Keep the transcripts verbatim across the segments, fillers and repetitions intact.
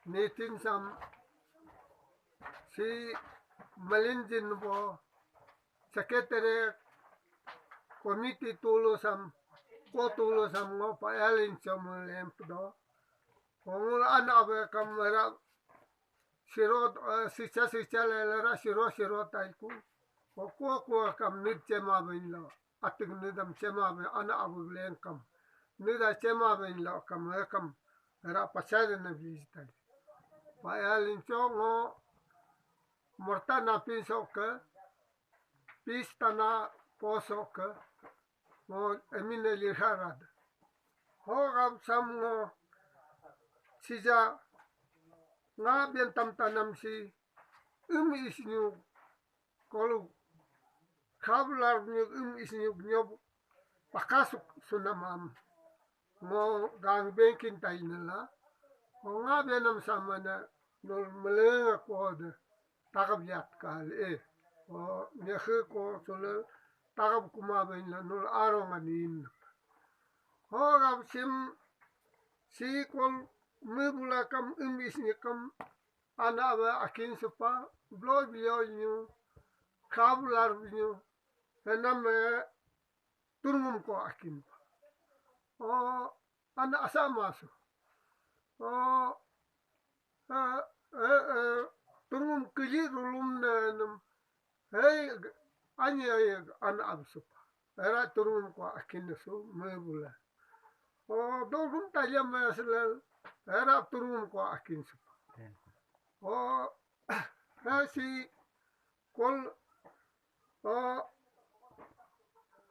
nitin sam si malinjin bo secretary committee tulu sam ko tulu sam ngo pa elin chom lemp do. Hongul an abe kam ra siro, eh, sicha sicha le le ra siro siro taiku. Ko ko ko kam nit chema ben lo. Atik nidam chema ben ana abu leng kam. Nida chema ben lo kam he kam ra pachai na bi tai. Pa elin chom ngo morta na pin sok ke, pis tana po sok ke, ngo emine lirharad. Ho gam sam ngo sija nga ben tam tanam si, um isnyu kolu khablar nyu um isnyu nyob pakasuk sunamam. Ngo gang bengkin tainela. Ngo nga benam samana nul melenga kode. Takap yat kali eh. O nyekhe ko sule takap kuma ben la nul aro nganin. Ho gab sim si kol me bula kam um isni kam ana ba akin supa blo bio nyu kabular nyu enam eh, turngum ko akin. O ana asa masu. O eh, eh, eh, turngum kili rulum ne nam. Hei, anya ya ana absupa. Era turun ko akin su mebula. O dogun tayam selal. Era turun ko akin supa. O nasi kol o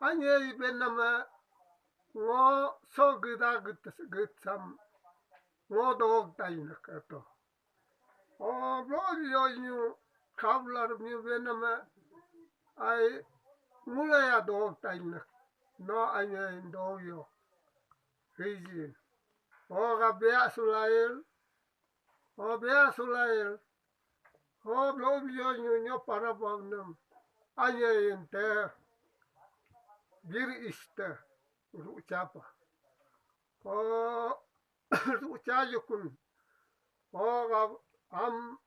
anya iben nama ngo so geda getsam ngo dog tayna kato. O blo yo nyu kablar nyu benama ai ngula ya dog taina. No ai ngai dog yo. Hiji. O ga bea sulail. O bea sulail. O blo yo nyu nyo para bavnam. Ai ngai ente. Bir iste. Ru chapa. O Ucha yukun. O gab am.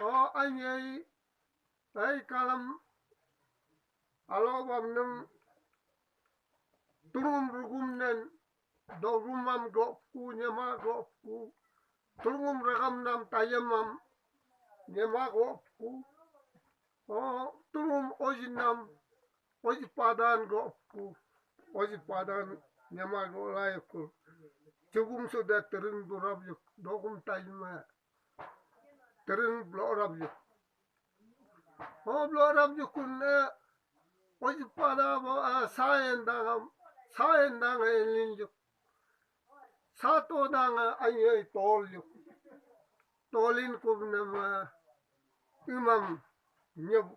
O anyai. Ai kalam. Alo bam nam. Turum rugum nen. Dogum am gopku, nyema gopku. Turum ragam nam tayam am. Nyema gopku. O turum ojinam. Oji padan gopku, oji padan nyama golai ku. Chugum sudah tering durab yuk, dogum taima. Tering blorab yuk. O blorab yuk kun, eh, oji pada ba, ah, saen dangam, saen dangam elin yuk. Sato danga anyai tol yuk. Tolin kubnam, eh, imam nyob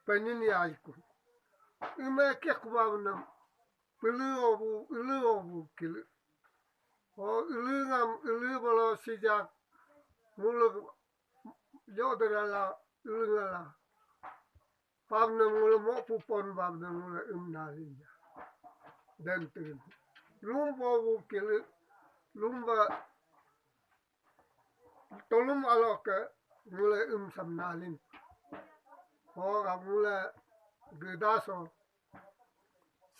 panin yai ku. Ima kek babnam, pili obu, ili obu kili. O ili ngam, ili balo sijak, muluk yodrala, ili ngala. Pabna ngula mo pupon pabna ngula imna linya. Dan tin. Lumba bu kili, lumba tolum aloke ngula im samnalin. Ho ngula gedaso.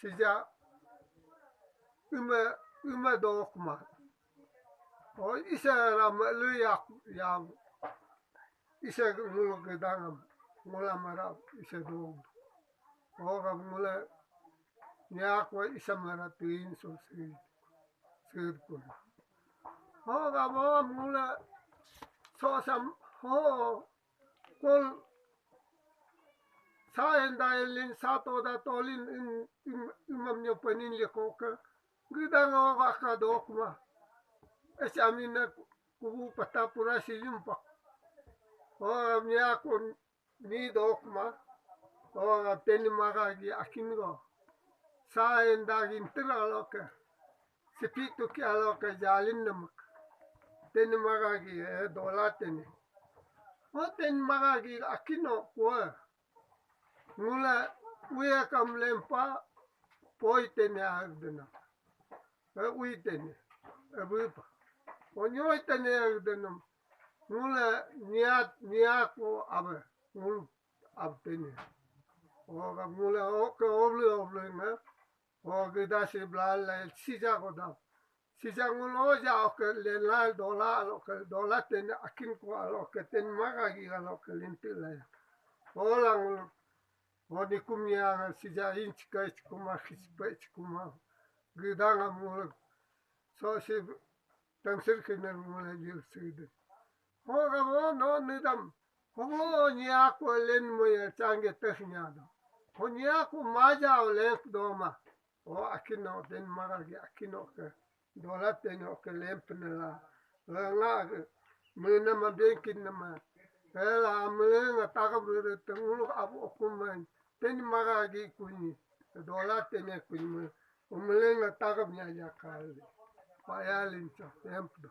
Sija ima, ima dokma. O isa rama lu yak, ya isa ngulu gedangam, ngula mara isa dog. O gam ngula nyak wa isa mara tuin so sir, sir kun. O gam ngula so sam ho kol sa enda elin sa toda tolin in, in, imam nyo panin le koka. Gidang o baka dokma. Esi amina kubu pata pura si yumpak. O amia kun ni dokma. O teni maga gi akin go. Sa enda gintir aloke. Sipi tuki aloke jalin namak. Teni maga gi, eh, dola teni. O teni maga gi akino kua. Ngula uya kam lempa poi tene agdena. E ui tene. E bupa. Onyo itane denum. Ngule niat niat ko abe. Ngul ab tene. Oga ngule oke oblu oblu nga. Oge dasi blal lai sija ko dam. Sija ngul oja oke lenal dola aloke dola tene akin ko aloke ten maga gi aloke linti lai. Ola ngul. Oni kumia nga sija inch kai chikuma, hispa chikuma. Gidanga mulu. So si tangsir kiner mula jil sidi. Hoga mo no nidam. Hogo ni aku len mo ya change teh nya do. Ho ni aku maja o len doma. O akino den maga gi akino ke. Dola tene oke lempene la. Nga mena ma benkin nama. Ela amlenga takap rere tengulu abu okuman. Teni maga gi kunyi. Dola tene kunyi. Umlenga takap nya ya kali. Paya lincha. Empdo.